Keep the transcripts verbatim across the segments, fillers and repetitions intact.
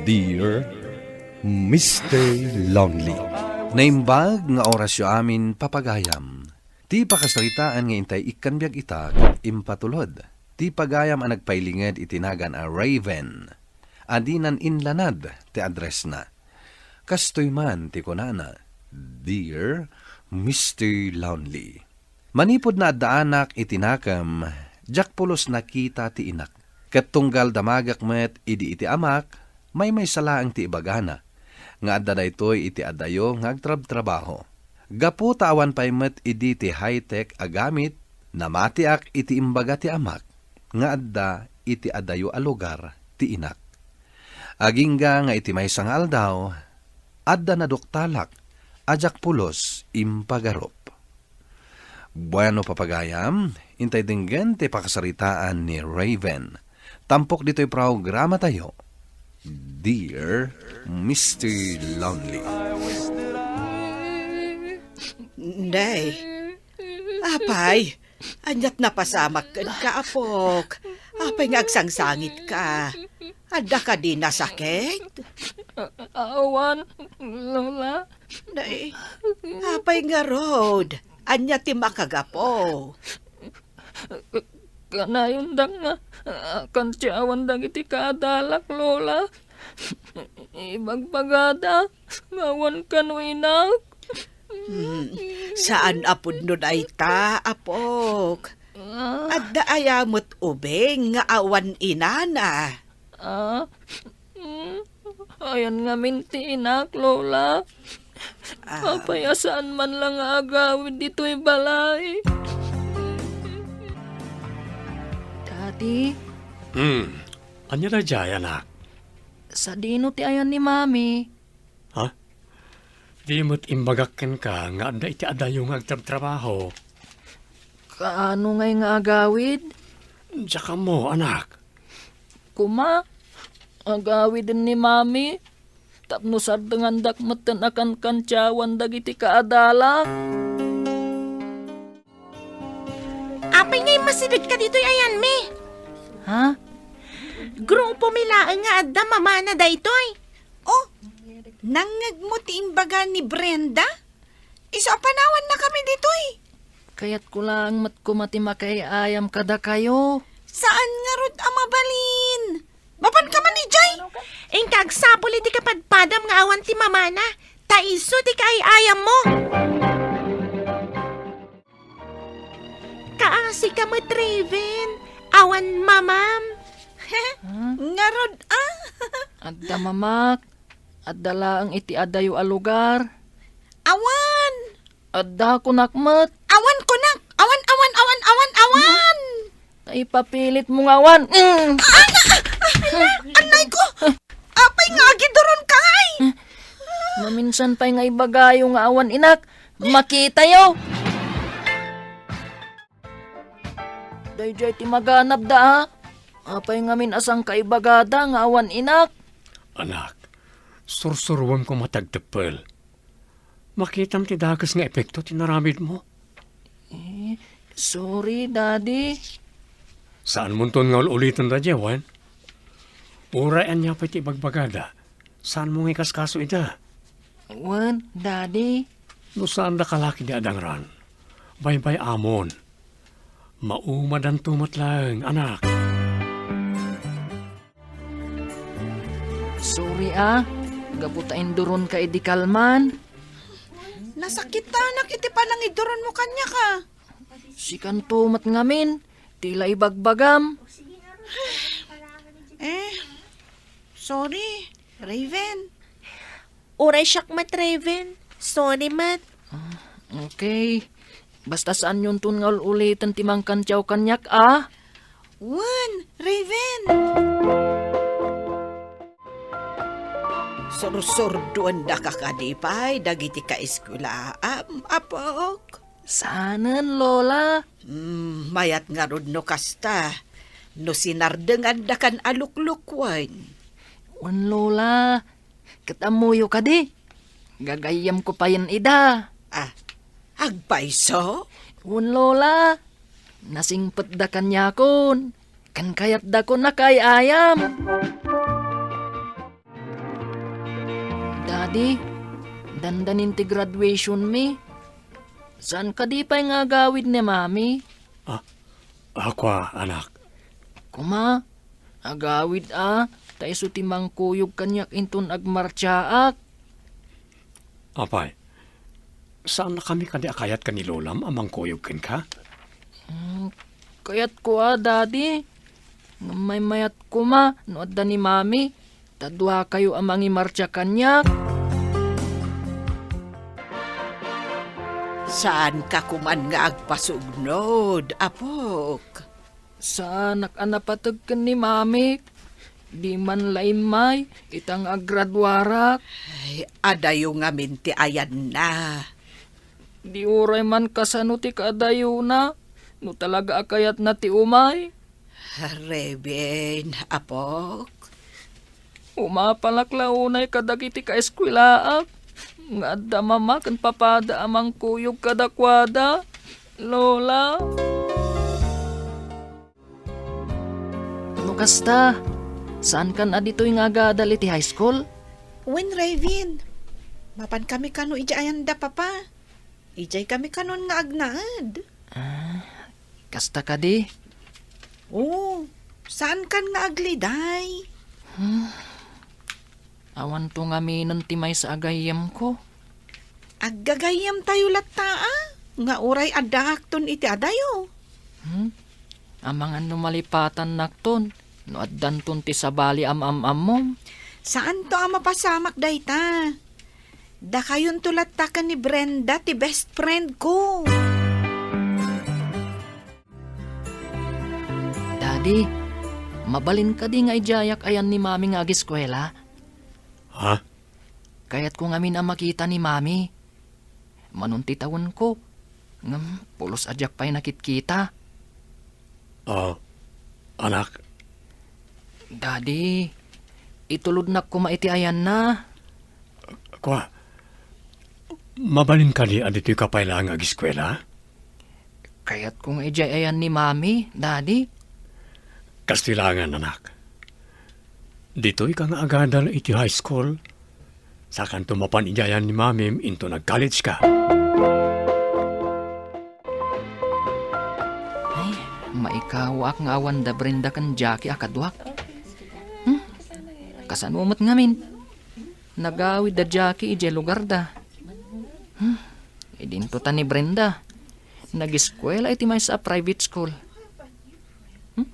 Dear Mister Lonely. Naimbag nga orasyo amin, papagayam. Ti pakasaritaan nga intay ikkan biag ita ket impatulod ti pagayam a nagpailinged iti nagan a Raven, a dinan inlanad ti addressna. Kastoy man ti kunana, "Dear Mister Lonely." Manipud naaddaanak iti nakem, diak pulos nakita ti inak. Ket tunggal damagek met idi iti amak, maymaysa laeng ti ibagana nga adda daytoy iti adayo nga agtrabtrabaho. Gapu ta awan pay met idi ti high-tech a gamit, namatiak iti imbaga ti amak nga adda iti adayo a lugar ti inak. Agingga nga iti maysa nga aldaw, adda naduktalak a diak pulos impagarup. Bueno, papagayam, intay denggen ti pakasaritaan ni Raven. Tampok ditoy programatayo, Dear Mister Lonely. Nay, apay, ania't napasamak kenka, apok? Apay nga agsangsangitka? Adda kadi nasakit? Awan, Lola. Nay, apay ngarud? Ania ti makagapu? Kanayondak nga, ah, kantiawan dagiti kaadalak, Lola. Ibagbagada nga awan kano inak. Hmm, saan a pudno dayta, apok. Ah. Adda aya met ubing nga awan inana? Ah, mm, ayan ngamin ti inak, Lola. Ah. Apay a saan man la nga agawid ditoy balay? Daddy? Hmm, ania daydiay, anak? Sadino ti ayan ni Mami? Ha? Di met imbagak kenka nga adda iti adayo nga agtrabtrabaho? Kaano ngay nga agawid? Diak ammo, anak. Kuma, agawiden ni Mami tapno sardengandak metten a kankantiawan dagiti kaadalak. Apay nga immasidegka ditoy ayanmi? Ha? Grupomi laeng nga adda mamana daytoy. Oh, nangngegmo ti imbaga ni Brenda? Isu a panawannakami ditoy. Kayatko laeng met koma ti makaay-ayam kadakayo. Saan ngarud a mabalin? Mapanka man idiay? Inka agsapul iti kapadpadam nga awan ti mamana, ta isu ti kaay-ayammo. Kaasika met, Raven. Awan mamam. Huh? Ngarud, ah. Adda mamak. Adda laeng iti adayo a lugar. Awan. Adda kunak met. Awan kunak. Awan, awan, awan, awan, awan. Ta ipapilitmo nga awan. Mm. Ana, ah, ah, anay ko. Apay nga agiduron ka, ay? Maminsan pay nga ibagayo nga awan inak, makitayo. Daydiay ti maganabda, a. Apay ngamin a sangka ibagada nga awan inak? Anak, sursuroem koma ti agteppel. Makitam ti dakes nga epekto ti naramidmo. Eh, sorry, Daddy. Saanmonton nga ul-uliten daydiay, wen? Uray ania pay ti ibagbagada, saanmo nga ikaskaso ida. Wen, Daddy. No saanda kalaki di adangran, baybay-amon. Maumadanto met laeng, anak. Sorry, a. Gapu ta induronka idi kalman. Nasakitanak iti panangiduronmo kaniak, a. Sikanto met ngamin, ti la ibagbagam. Eh, sorry, Raven. Uray siak met, Raven. Sorry met. Ah, okay. Basta saanyonton nga ul-uliten ti mangkantiaw kaniak, a. Wen, Raven. Sursurduendaka kadi pay dagiti kaeskuelaam, apok? Saanen, Lola. Hmm, mayat ngarud no kasta. No sinardengandakan a luklukuen. Wen, Lola. Ket ammoyo kadi? Gagayyemko payen ida. Ah, agpayso? Wen, Lola. Nasingpetda kaniakon. Ken kayatdakon a kaay-ayam. Daddy, dandanin ti graduationmi. Saan kadi pay nga agawid ni Mami? Ah, ah, kua, anak. Kuma, agawid a, ta isu ti mangkuyog kaniak inton agmartsaak. Apay, saannakami kadi a kayat ken ni Lolam a mangkuyog kenka? Hmm, kayatko a, Daddy. Ngem maymayat koma no adda ni Mami, ta duakayo a mangimartsa kaniak. Saanka koman nga agpasugnod, apok? Saanak a napateg ken ni Mamik. Di man la immay ita nga aggraduarak. Ay, adayo ngamin ti ayanna. Di uray man kasano ti kaadayona no talaga a kayatna ti umay. Revin, apok. Umapalak la unay kadagiti kaeskuelaak nga adda mama ken papada a mangkuyog kadakuada, Lola. No kasta, saankan a ditoy nga agadal iti high school? Wen, Revin. Mapankami kano idiay ayanda, Papa. Idiay kami kanon nga agnaed. Ah, kasta kadi? Oo, saankan nga agliday. Hmm. Awanto ngaminen ti maysa a gayyemko. Aggagayyemtayo latta a, nga uray addaakton iti adayo. Hmm? Amangan no malipatannakton, no addanton ti sabali a maam-ammom. Saanto a mapasamak dayta. Dakayonto latta ken ni Brenda ti best friend ko. Daddy, mabalin kadi nga idiayak ayan ni Mami nga agiskuela? Ha? Kayatko ngamin a makita ni Mami. Manon ti tawenko, ngem pulos a diak pay nakitkita. Ah, anak. Daddy, itulodnak koma iti ayanna. Kua, mabalin kadi a ditoy ka pay laeng agiskuela? Kayatko nga idiay ayan ni Mami, Daddy. Kastoy laengen, anak. Ditoy ka nga agadal iti high school. Sakanto mapan idiay ayan ni Mamim inton nag-college ka. Ay, maikawaak nga awan da Brenda ken Jackie a kaduak. Hmm? Kasano met ngamin? Nagawid da Jackie idiay lugarda. Hmm? Idinto ta ni Brenda. Nagiskuela iti maysa a private school. Hmm?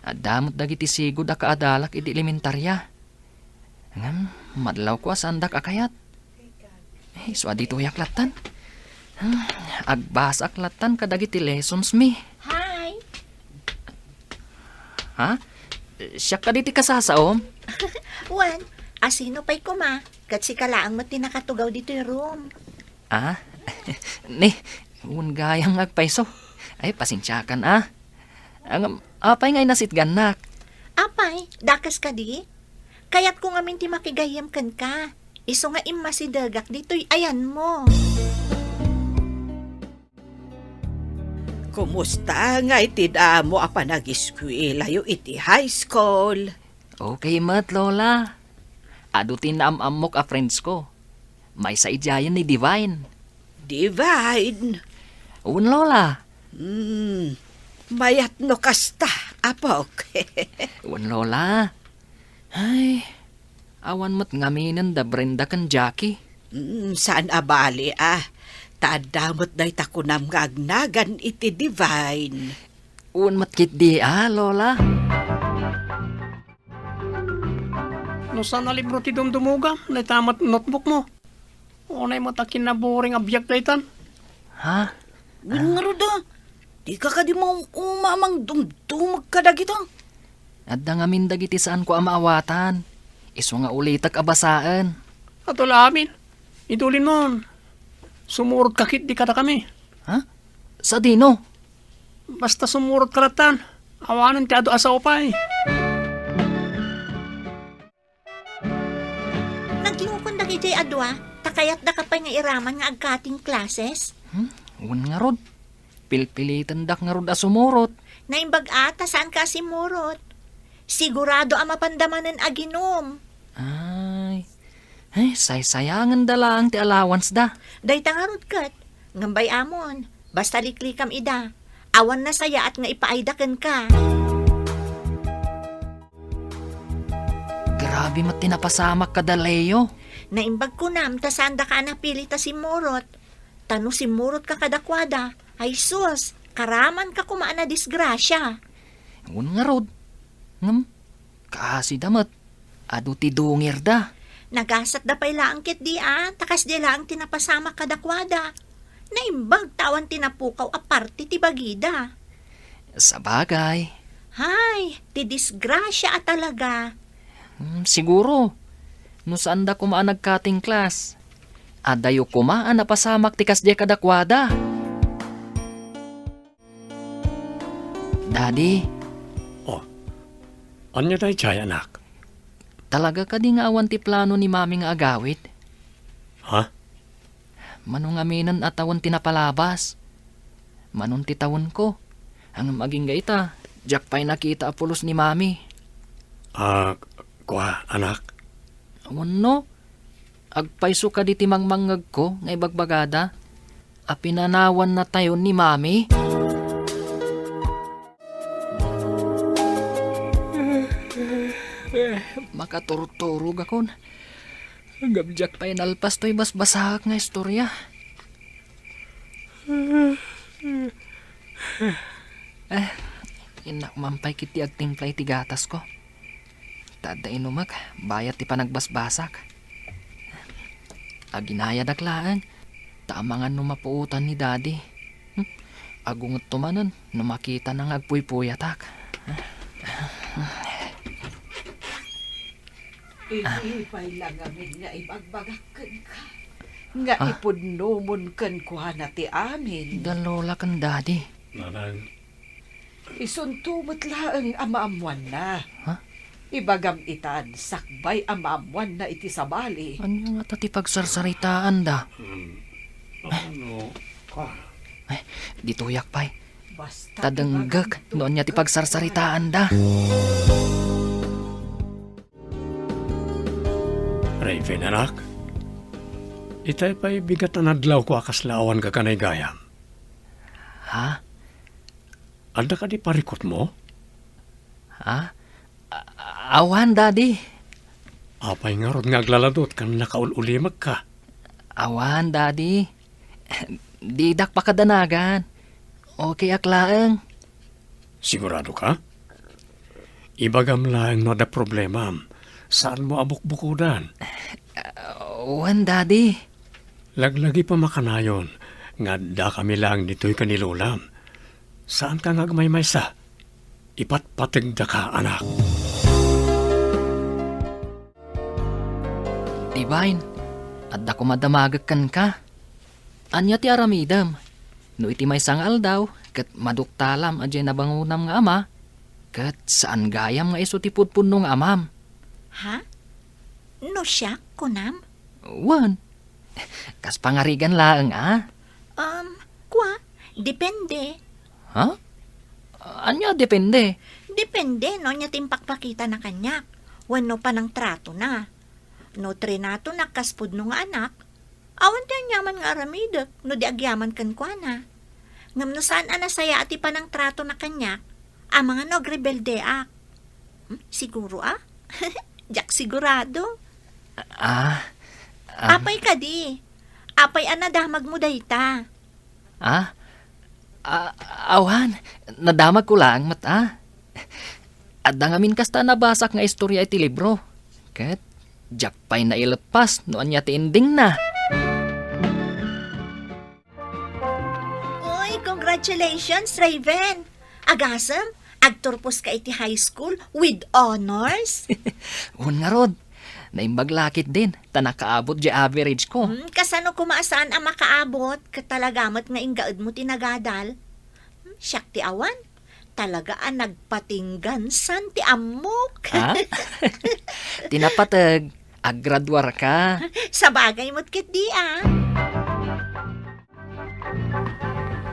Adda met dagiti sigud a kaadalak idi elementarya. Ngem, madlawko a saandak a kayat. Eh, isu a ditoyak lattan. Hmm, agbasaak lattan kadagiti lessons mi. Hi! Ha? Siak kadi ti kasasaom? Wen, asino pay koma? Ket sika laeng met ti nakatugaw ditoy room. Ah? Ni, wen gayam nga agpayso. Ay, pasensiakan, ah. Ngem, apay nga inasitgannak? Apay, dakes kadi? Kayatko ngamin ti makigayyem kenka. Isu nga immasidegak ditoy ayanmo. Kumusta ngay ti damo a panagiskuelayo iti high school? Okay met, Lola. Adu ti naam-ammok a friends ko. Maysa idiayen ni Divine. Divine? Wen, Lola. Hmm, mayat no kasta, apok. Wen, Lola. Ay, awan met ngaminen da Brenda ken Jackie. Mm, saan a bali a. Ta adda met dayta kunam nga agnagan iti Divine. Wen met ketdi a, Lola. No saan a libro ti dumdumogam, dayta met notebook mo. Unay met a kinaburing a biag daytan. Ha? Wen ngarud a, dika kadi maum-uma a mangdumdumeg kadagita? Adda ngamin dagiti saanko a maawatan. Isu nga ulitek a basaen. Adu la amin. Iti ulimon, sumurot ka ketdi kadakami. Ha? Sadino? Basta sumurot ka lattan. Awanen ti adu a sao pay. Naglukon dagidiay a dua, ta kayatdaka pay nga iraman nga ag-cutting classes? Hmm? Wen ngarud. Pilpilitendak ngarud a sumurot. Naimbag a ta saanka a simurot. Sigurado a mapanda manen aginom. Ay, Ay, saysayangenda laeng ti allowance da. Dayta ngarud ket, ngem bay-amon, basta liklikam ida, awan nasayaat nga ipaayda kenka. Grabe met ti napasamak kada Leo. Naimbag kunam ta saandaka a napili ta simmurot. Ta no simmurotka kadakuada, ay sus, karamanka koma a nadisgrasia. Wen ngarud, ngem kaasida met, adu ti dungirda. Nagasatda pay laeng ketdi a, ta kasdi laeng ti napasamak kadakuada. Naimbag ta awan ti napukaw a parte ti bagida. Sabagay. Hay, ti disgrasia a talaga. Hmm, siguro, no saanda koma a nag-cutting class, adayo koma a napasamak ti kasdiay kadakuada. Daddy. Oh, ania daydiay, anak? Talaga kadi nga awan ti plano ni Mami nga agawid? Ha? Mano ngaminen a tawen ti napalabas? Manon ti tawenko? Ngem agingga ita, diak pay nakita a pulos ni Mami. Ah, kua, anak? Wenno, agpayso kadi ti mangmangngegko nga ibagbagada a pinanawannatayon ni Mami? Makaturturogakon. Ngem diak pay nalpas toy basbasaak nga istorya. Eh, innak man pay ketdi agtimpla iti gatasko. Ta adda inumek, bayat ti panagbasbasak. Aginayadak laeng, ta amangan no mapuotan ni Daddy. Hmm? Agungetto manen no makitana nga agpuypuyatak. Idi pay la ngamin nga ibagbagak kenka, nga Ah. ipudnomon kenkuana ti amin. Da Lola ken Daddy. Nanang. Isunto met laeng a maammoanna. Ha? Ibagam itan, sakbay a maammoanna iti sabali. Ania ngata ti pagsarsaritaanda? Hmm. Ano ka? Eh, ditoyak pay. Basta Ta denggek ibagam no ania ti pagsarsaritaanda. Raven, anak. Itay pay bigat a nadlawko a kasla awan gaganaygayam. Ha? Adda kadi parikutmo? Ha? A-, awan, Daddy. Apay ngarud nga aglaladot ken nakaul-ulimekka? Awan, Daddy. Didak pakadanagan. Okay ak laeng. Sigurado ka? Ibagam laeng no adda problemam. Saanmo a bukbukodan. Wen, Daddy. Laglagipem a kanayon nga addakami laeng ditoy ken ni Lolam. Saanka nga agmaymaysa. Ipatpategdaka, anak. Divine, adda koma damagek kenka. Ania ti aramidem? No iti maysa nga aldaw, ket maduktalam a diay nabangonam nga ama, ket saan gayam nga isu ti pudpudno nga amam. Ha? No siak, kunam? Wen. Kas pangarigan laeng, a? Um, kua, depende. Ha? Ania depende? Depende no ania ti impakpakitana kaniak, wenno panangtratona. No trinatona kas pudno nga anak, awan ti aniaman nga aramidek no di agyaman kenkuana. Ngem no saan a nasayaat ti panangtratona kaniak, amangan no agrebeldeak. Hmm, siguro a? Diak sigurado. Ah, ah. Apay kadi? Apay a nadamagmo dayta? Ah? Ah, awan, nadamagko laeng met, ah. Adda ngamin kasta a nabasak nga istorya iti libro. Ket diak pay naileppas no ania ti endingna. Uy, congratulations, Raven! Agasem, agturposka iti high school with honors? Wen ngarud, naimbag la ketdin, ta nakaabot diay average ko. Hmm, kasano koma a saan a makaabot, ket talaga met nga inggaedmo ti nagadal? Hmm, siak ti awan, talaga a nagpatinggansan ti ammok. Ha? Ti napateg, aggraduarka. Sabagay met ketdi, a.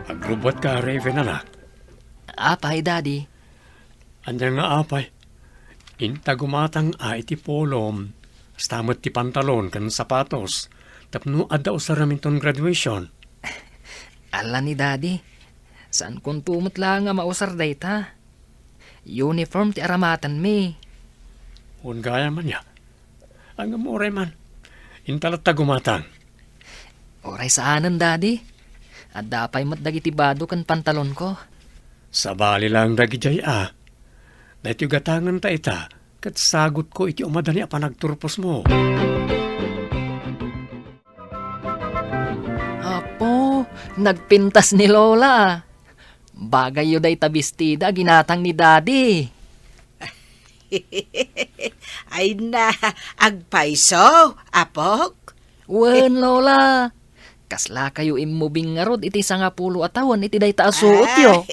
Agrubbuatka, Raven, anak. Apay, Daddy? Ania nga apay? Inta gumatang a iti pulom, Kasta met ti pantalon ken sapatos tapno adda usarem inton graduation. Ala ni Daddy, saankonto met laeng a mausar dayta. Uniform ti aramatenmi. Wen gayam ania. Ngem uray man. Inta latta gumatang. Uray saanen, Daddy. Adda pay met dagiti bado ken pantalonko. Sabali laeng dagidiay a. Daytoy gatangenta ita, ket sagutko iti umadani a panagturposmo. Apo, nagpintas ni Lola. Bagayyo dayta bestida a ginatang ni Daddy. Ay na, agpayso, apok? Wen, Lola. Kaslakayo immubing ngarud iti sangapulo a tawen iti dayta a suotyo.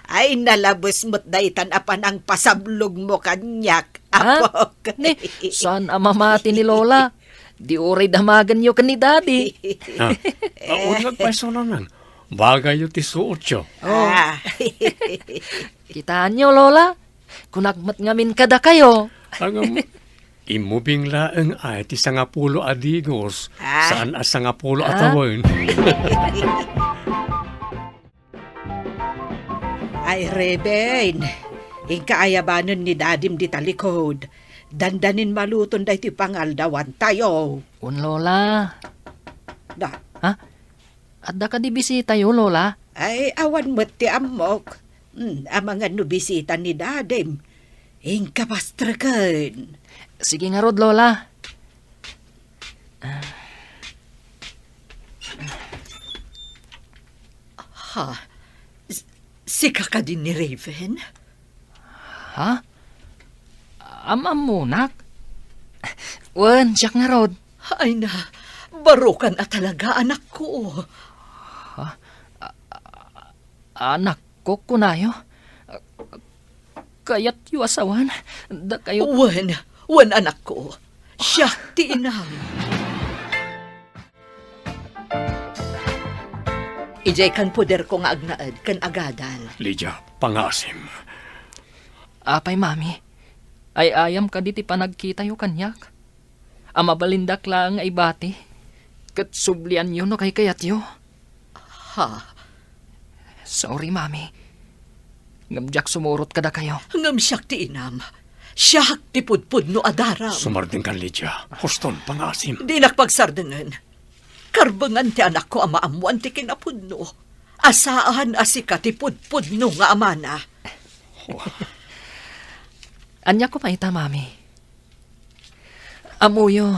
Ay, ay, nalabes met daytan a panangpasablogmo kaniak, Ha? Apok. Ni, saan a mamati ni Lola? Di uray damagenyo ken ni Daddy. Ha? Ah, wen nga agpayso naman. Bagayyo ti suotyo. Oh. Ah. Kitaenyo, Lola? Kunak met ngamin kadakayo. Ngem, immubing laeng ay ti sangapulo a digos, Ah. saan a sangapulo a Ah. tawen. Ay, Reben, inka ayabanen ni Dadim dita likod. Dandanin maluton daytoy pangaldawantayo. Wen, Lola. Da. Ha? Adda kadi bisitayo, Lola? Ay, awan met ti ammok. Hmm, amangan no bisita ni Dadim. Inka pastreken. Sige ngarud, Lola. Ha? S-, sika kadi ni Raven? Ha? Am-ammonak? Wen, siak ngarud. Ay na, barukan a talaga, anakko. Ha? A-, a-, anakko, kunayo? Kayatyo a sawen, dakayo. Wen, wen, anakko. Siak ti inam. Idiay kan poderko nga agnaed ken agadal. Lydia, pangaasim. Apay, Mami, ay-ayam kadi ti panagkitayo kaniak? A mabalindak laeng nga ibati, ket sublianyo no kaykayatyo. Ha? Sorry, Mami. Ngem diak sumurot kadakayo. Ngem siak ti inam. Siak ti pudpudno a daram. Sumardengkan, Lydia. Huston, pangaasim. Dinak pagsardengen. Karbengan ti anakko a maammoan ti kinapudno. A saan a sika ti pudpudno nga amana. Ania koma ita, Mami? Ammoyo,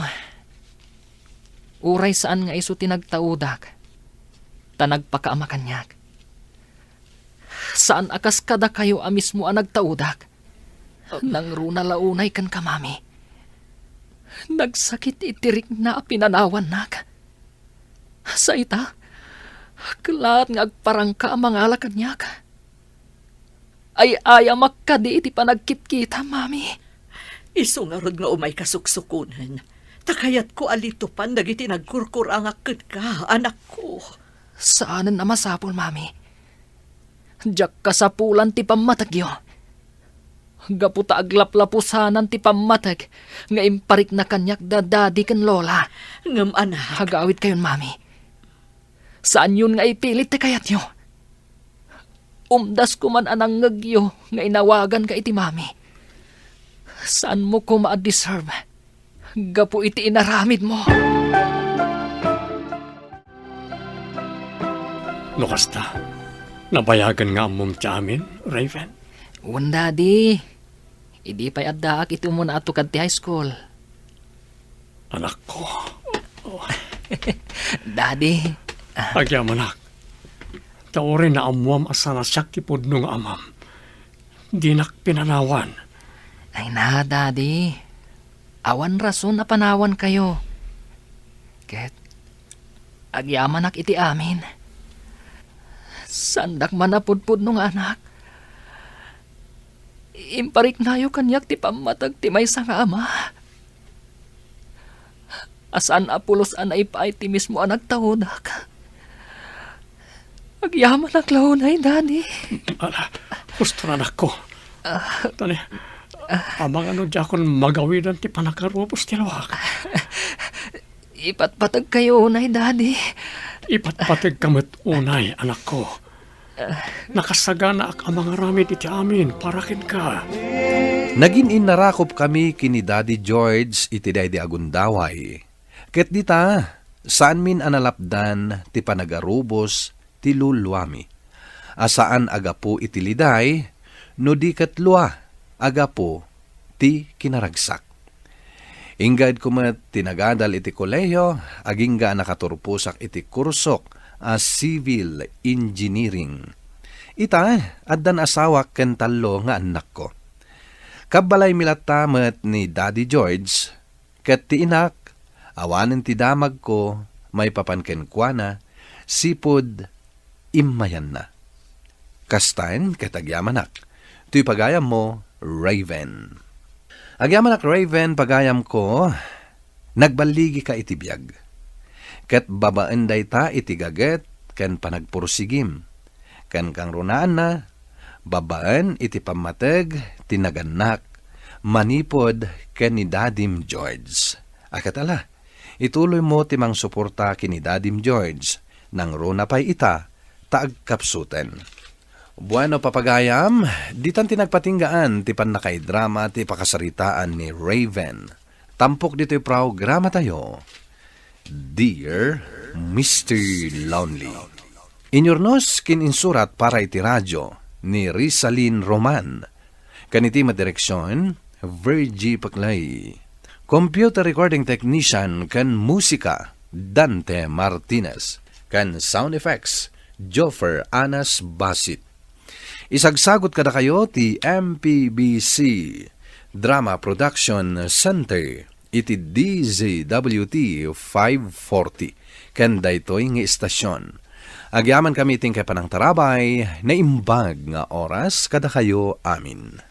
uray saan nga isu ti nagtaudak, ta nagpakaama kaniak. Saan a kas kadakayo a mismo a nagtaudak. Nangruna la unay kenka, Mami. Nagsakit iti rikna a pinanawannak. Sa ita, kellaat nga agparangka a mangala kaniak. Ay-ayamak kadi iti panagkitkita, Mami. Isu ngarud nga umayka suksukonen, ta kayatko a litupan dagiti nagkurkurangak kenka, anakko. Saanen a masapul, Mami. Diak kasapulan ti pammategyo. Gapu ta aglaplapusanan ti pammateg nga imparikna kaniak da Daddy ken Lola. Ngem, anak. Agawidkayon, Mami. Saanyon nga ipilit ti kayatyo. Umdasko man a nangngegyo nga inawaganka iti Mami. Saanmo koma a deserve gapu iti inaramidmo. No kasta, nabayagen nga ammom ti amin, Raven? Wen, Daddy. Idi pay addaak iti umuna a tukad ti high school. Anakko. Daddy. Agyamanak. Ta uray naammoam a saan a siak ti pudno nga amam. Dinak pinanawan. Ay na, Daddy. Awan rason a panawankayo. Ket agyamanak iti amin. Saandak man a pudpudno nga anak. Impariknayo kaniak ti pammateg ti maysa nga ama. A saan a pulos a naipaay ti mismo a nagtaudak. Agyamanak la unay, Daddy. Ala, husto, anakko. Tani, Amangan no diakon magawidan ti panagarubos ti luak. Ipatpategkayo unay, Daddy. Ipatpategka met unay, anakko. Nakasaganaak a mangaramid iti amin para kenka. Nagin-innarakopkami ken ni Daddy George iti daydi a gundaway. Ket dita, saanmin a nalapdan ti panagarubos ti luluami, a saan a gapu iti liday, no di ket lua a gapu ti kinaragsak. Inggaedko met ti nagadal iti kolehiyo, agingga a nakaturposak iti kursok a civil engineering. Ita, addan asawak ken tallo nga annakko. Kabbalaymi latta met ni Daddy George, ket ti inak, awanen ti damagko maipapan kenkuana, sipud immayanna. Kastan ket agyamanak, toy pagayammo, Raven. Agyamanak, Raven, pagayamko, nagballigika iti biag. Ket babaen dayta iti gaget ken panagpursigim, ken kangrunaanna, babaen iti pammateg ti nagannak manipud ken ni Dadim George. A ket ala, ituloymo ti mangsuporta ken ni Dadim George, nangruna pay ita ta agkapsuten. Bueno, papagayam, ditan ti nagpatinggaan ti pannakaidrama ti pakasaritaan ni Raven. Tampok ditoy programatayo, Dear Mister Lonely. Inyurnos ken insurat para iti radio ni Rizalin Roman. Ken iti madireksion, Virgie Paclay. Computer recording technician ken musika, Dante Martinez. Ken sound effects, Joffer Anas Basit. Isagsagut kadakayo ti M P B C Drama Production Center iti D Z W T five forty. Ken daytoy nga istasyon, agyamankami iti inkay panangtarabay, naimbag nga oras kadakayo amin.